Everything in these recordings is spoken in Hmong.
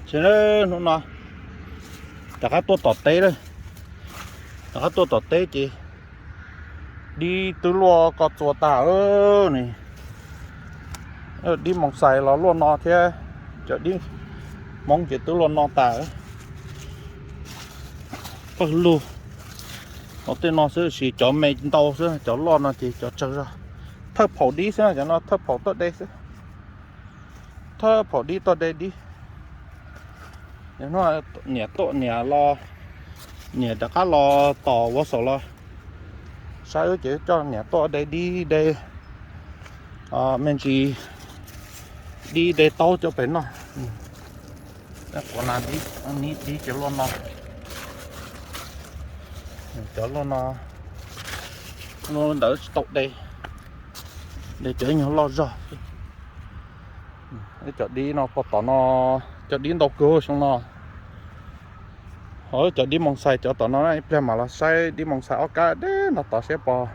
Ces hnub no rov qab tuaj tom teb lawm, rov qab tuaj tom teb ces dib twb luaj ko txua tag ne. Dib moos xais los luaj no thiab, cov dib Hmoob ces twb luaj no tas. Pawg lug hauv tej no xwb, sis cov me ntau xwb, cov loj no ces cov tsawg zog. Thawj phaum dib xwb, cov no thawj phaum tuaj de xwb. Thawj phaum dib tuaj de dib. Niam tuaj niam los, niam rov qab los tom ua saum los saib wb ces coj niam tuaj de dib de me ntsis, dib de taub coj pem noj. Quav na dib, dib ces luaj no. Cov luaj no, luaj ntawd tsis tau de, de cov nyuag loj zog. Cov dib no pog tom no, cov dib ntau kawg xyoo no. Ho cov dib moos xais cov tom no, ib pliag mam los saib dib moos xais ob kab deb no tod seb pog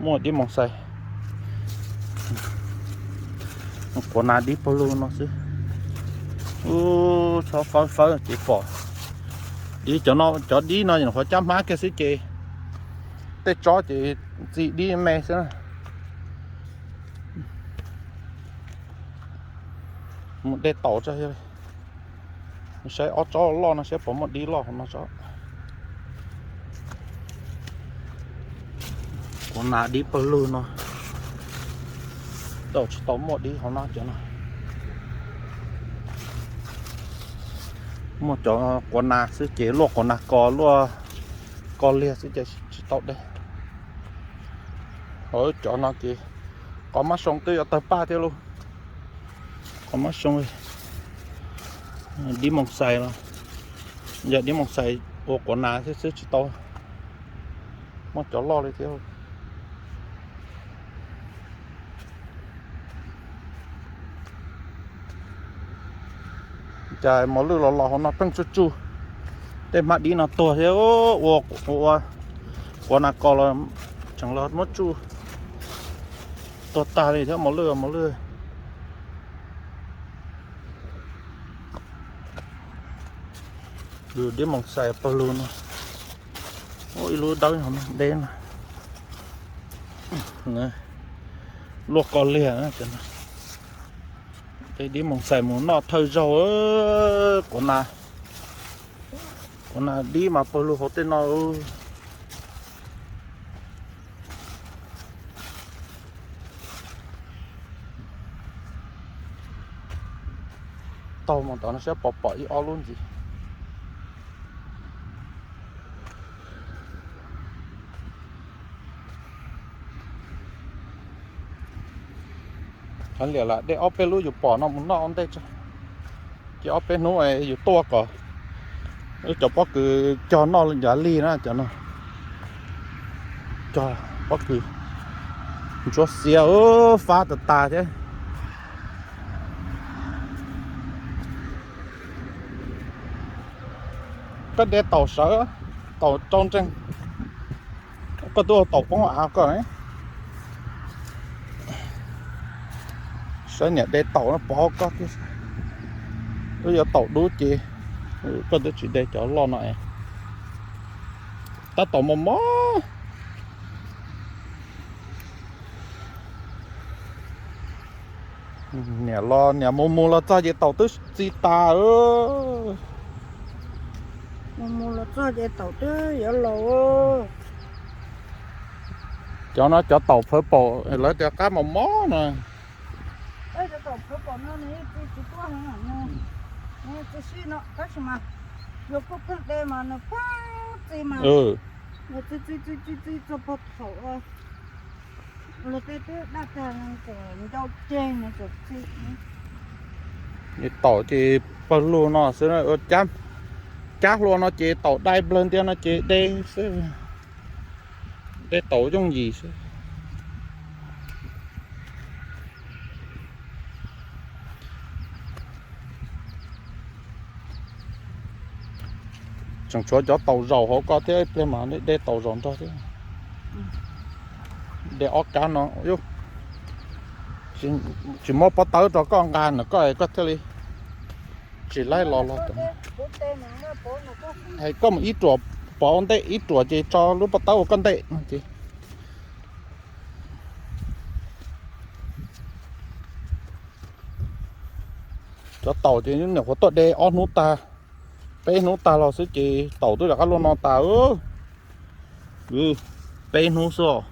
muaj dib moos xais. Quav na dib pawg lug no xwb. Ub, txhob fawb fawb ces pom. Dib cov no, cov dib no qhuav cab hmab kiag xwb ces tej tsob ces txi dib me xwb na. Mus de taum tso, saib ob tsob loj no saib puas muaj dib loj hauv no tso. Quav na dib pawg lug no, tau tsis tau muaj dib hauv no cov no. Muaj cov quav na xwb ces luaj quav na ko, luaj ko liag xwb ces tsis tau de. Hauv cov no ces qhov mab soo twb yuav tawg paj thiab lauj. Qhov mab soo, dib moos xais los, yog dib moos xais ua quav na xwb xwb tsis tau muaj cov loj li thiab. Cas mos lwj los los hauv no pheej tsuj tsuj, tej hmab dib no tuag thiab. Ua, ua quav na ko los tseem los muab tsuj tuag tag li thiab mos lwj mos lwj. Dib moos xais pawg lug no, ib lub dawb deb no, luaj ko liag. Tej dib moos xais mus noj thawj zaug, quav na, quav na dib mas pawg lug hauv tej no. Taug mus tom no saib pom pom ib ob lub ntxiv. Kav liam lam de ob peb lub yus pom no mus noj ua ntej tso, ces ob peb hnub yus tuaj kom wb cov pob kws cog noj yav lig na cov no. Cog pob kws ntsuab xiav fab tas tas thiab. Koj de taum sawv, taum rau nreeg, koj twb ua taum poob av koj. Saib niam de taum no pov koj thiab. Wb yuav taum dub ces koj twb tsis de cov loj no es. Tab tom mos mos. Niam los niam mus mus los txog ces taum twb txi tas. Mus mus los txog ces taum twb yuav laus. Cov no cov taum phawv paum lawv tias qab mos mos no. Cov taum phawv paum no nws txi tsis tuaj heev, nws txi sij no tab sis mas yog koj pheej de mas nws pheej txi mas nws txi txi txi txi txi txog puag thaum luag tej twb daj tag nws tseem ncau ceg nws tseem txi. Taum ces pawg lug no xwb, cab hlua no ces taum dai nplawg ntiag no ces de xwb, de taum yooj yim xwb. Tseem tshuav cov taum zaum hauv ko thiab, ib pliag mas de taum zaum nrog thiab. De ob kab no, tsis muab pob tawb rau koj nqa na koj, koj thiaj li Tsis laib los los. Hais koj mus ib ruam pov ua ntej ib ruam ces tso lub pob tawb ua koj ntej no ces. Cov taum ces nyuam qhuav tuaj de ob hnub tag, peb hnub tag los xwb ces taum twb rov qab luaj no tas. Peb hnub xwb os,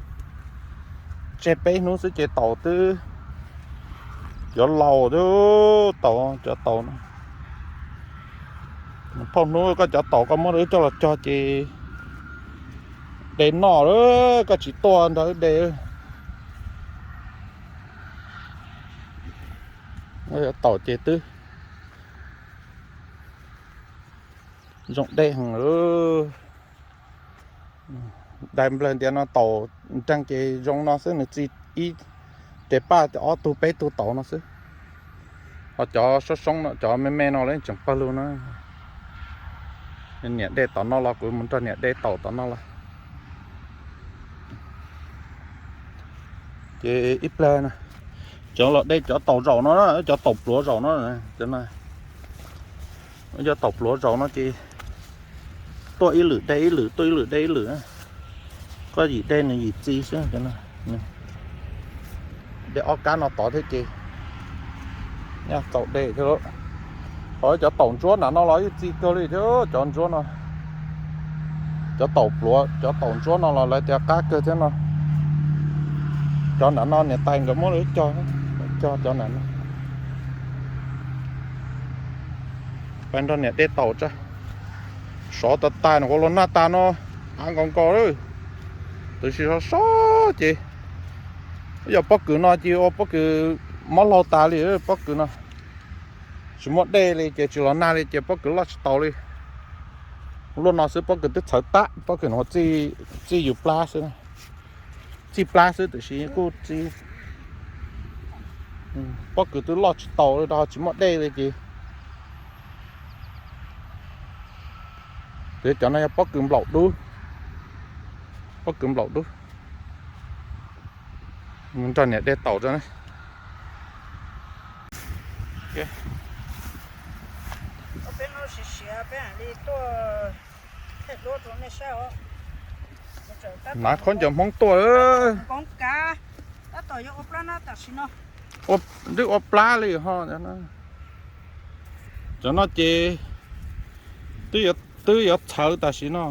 tseg peb hnub xwb ces taum twb, cov laus twb taum, cov taum no. Phauj hnub koj cov taum koj muab wb coj los cog ces de noj, koj tsis tuaj nrog wb de. Taum ces twb zoo de heev. Dais nplawg ntiav no taum nreeg ces zoo no xwb, nws txi ib tes paj ces ob tug peb tug taum no xwb. Ho cov soob soob no, cov me me no los tseem pawg lug na. Niam de tom no los kuv mus nrog niam de taum tom no los. Ces ib plag na, cov los de cov taum zaum no, cov taum pluav zaum no, cov taum pluav zaum no ces tuaj ib lwm de ib lwm, tuaj ib lwm de ib lwm. Koj yim de nws yim txi xwb. De ob kab no tod thiab ces nyaj txaus de thiab. Qhov cov taum ntsuab nram no los yeej txi kawg li thiab cov ntsuab no. Cov taum pluav, cov taum ntsuab no los lawv tias qab kawg thiab no. Cov nram no niam tais nkawd muab lawv cog, cog cov nram no. Pais nrog niam de taum tsa. Sov tas tas nws ua luag nag tas no, av nkaus nkaus lawm. Tab sis sov sov ces yog pob kws no ces ua pob kws mob laug tas li pob kws no. Tsis muaj dej li ces tsis los nag li ces pob kws loj tsis taus li. Luaj no xwb pob kws twb txhawv tag, pob kws no txij yus plab xwb, txij plab xwb tiam sis kuj txi. Pob kws twb loj tsis taus li, rau tsis muaj dej li ces. Ces cov no yog pob kws nplaum dub, pob kws nplaum dub. Nrog niam de taum tso. Hnav khaub ncaws Hmoob tuaj. Twb ua plab li ho. Cov no ces twb yuav txhawv tam sim no.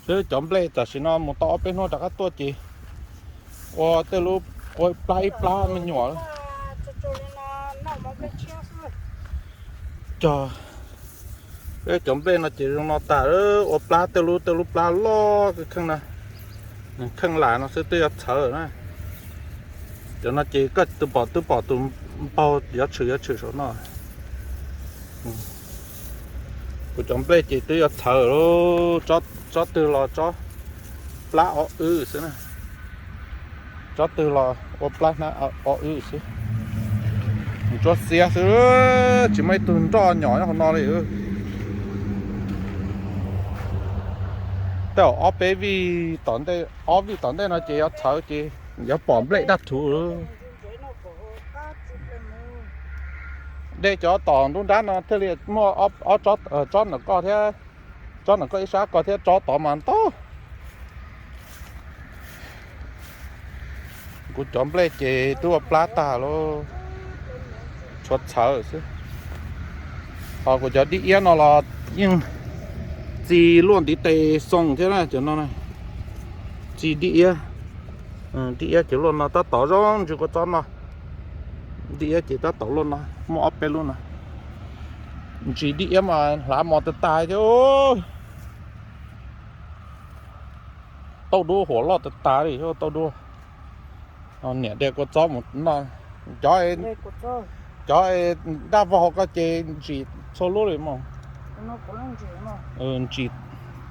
Xwb cov nplej tam sim no mus tau ob peb hnub rov qab tuaj ces ua tej lub, ua plab ib plab me nyuam. Cov, cov nplej no ces zoo no tas, ua plab tej lub, tej lub plab loj kheej na, kheej lam no xwb twb yuav txhawv na. Cov no ces koj twb pom, twb pom tus npaug yuav tshwm, yuav tshwm saum no. Kuv cov nplej ces twb yuav txhawv, tsob twg los tsob plab ob wb xwb na. Tsob twg los ua plab hnab ob wb xwb. Tsuab xiab xwb, tsis muaj ib tug nroj nyom nyob hauv no li. Tej zaum ob peb vij tom ntej, ob vij tom ntej no ces yuav txhawv ces yuav pom nplej daj rhuv. De cov tom nruab nrab no thiaj li muaj ob tsob, tsob ntawm koj thiab, tsob ntawm koj ib sab ko thiab tsob tod mas ntau. Kuv cov nplej ces twb ua plab tag lawm, tshuav txhawv xwb. Ho kuv cov dib iab no los yeej txi luaj ntiv tes xoo thiab na, cov no txi dib iab. Dib iab ces luaj no tab tom zoo ntsis kua txob no. Dib iab ces tab tom luaj no, muaj ob peb lub no. Ntsis dib iab mas hlav mos tas tas thiab. Tauj duab huam loj tas tas li tauj duab. Niam de kua txob mus noj. Cov, cov daj vog hauv ko ces ntsim txhua lub li mas. Ntsim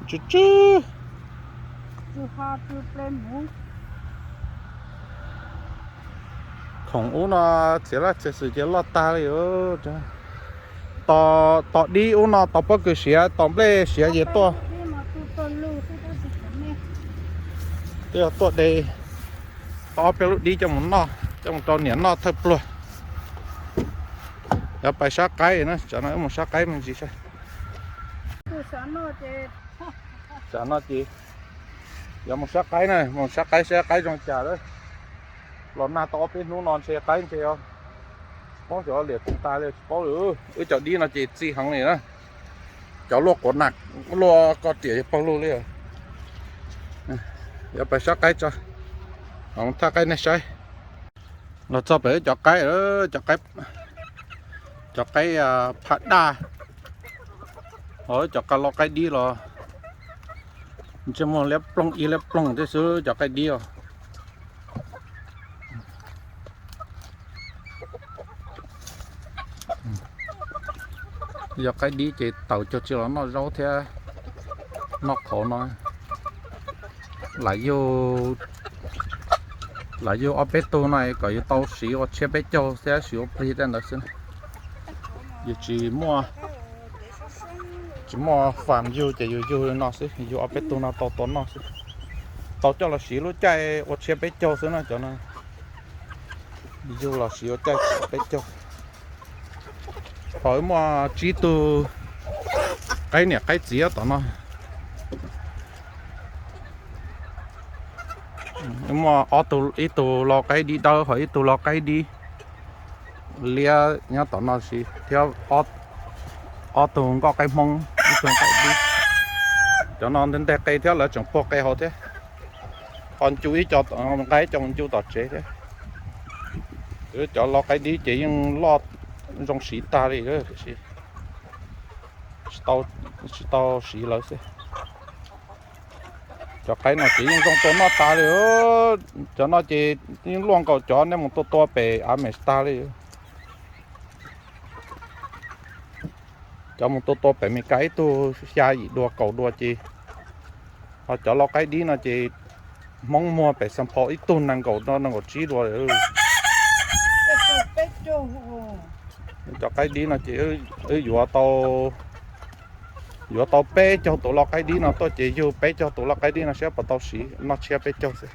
tsw tsw. Khoom ub no txiav laj txiav xwm ces loj tag li. Tos dib ub no tos pob kws siav, tos nplej siav ces tuaj. Twb yog tuaj de ob peb lub dib coj mus noj, coj mus rau niam noj thawj pluag. Yuav pais sab qaib na, tsam no wb mus sab qaib me ntsis saib. Tsam no ces yuav mus sab qaib na, mus sab qaib saib qaib zoo cas lawm. Los nag tau ob peb hnub no ntshe qaib ntshe tsis paub xyov liam tsis tas li tsis paub li. Wb cov dib no ces txi heev li na. Cov luaj quav nas, luaj koj riam yog paug lug li. Yuav pais sab qaib tso, thaj qaib nej saib. Los txog pem wb cov qaib, cov qaib, cov qaib phaj daj, ho cov qaib lau qaib dib los ntsej muag liab ploog ib liab ploog thiab xwb cov qaib dib os. Yog qaib dib ces tawm cog tsis los noj zaub thiab noj qhauv no. Lam yug, lam yug ob peb tug no kom yus tau siv ua tshiab peb caug thiab siv ua plig tej ntawd xwb. Yus tsis muaj, tsis muaj fam yug ces yus yug li no xwb, yug ob peb tug no tau tua noj xwb. Tau coj los siv lub caij ua tshiab peb caug xwb na cov no. Yug los siv ua caij peb caug. Ho wb muaj tsib tug qaib niam qaib txiv tom no. Muaj ib tug lau qaib dib dawb ho ib tug lau qaib dib liab nyob tom no siv thiab ob tug nkoj qaib hmoob ib tug qaib dib. Cov no nteg nteg qe thiab lawv tseem puag qe hauv thiab. Ho ncu ib co, nqa ib co mus ncu tom tsev thiab. Cov lau qaib dib ces yeej loj zoo siv tag li tiam sis tsis tau siv lawv xwb. Cov qaib no ces yeej zoo tua noj tas li. Cov no ces yeej luaj nkaus cov nej mus tua tua pem av mes tag li. Cov mus tua tua pem Mes Kas ib tug xya yim dua kaum dua ces, ho cov lau qaib dib no ces Hmoob muag pem Xeev Phos ib tug nees nkaum, nees nkaum tsib dua. Cov qaib dib no ces wb yuav tau, yuav tau peb caug tus lau qaib dib no tuaj ces yug peb caug tus lau qaib dib no saib puas tau siv noj tshiab peb caug xwb.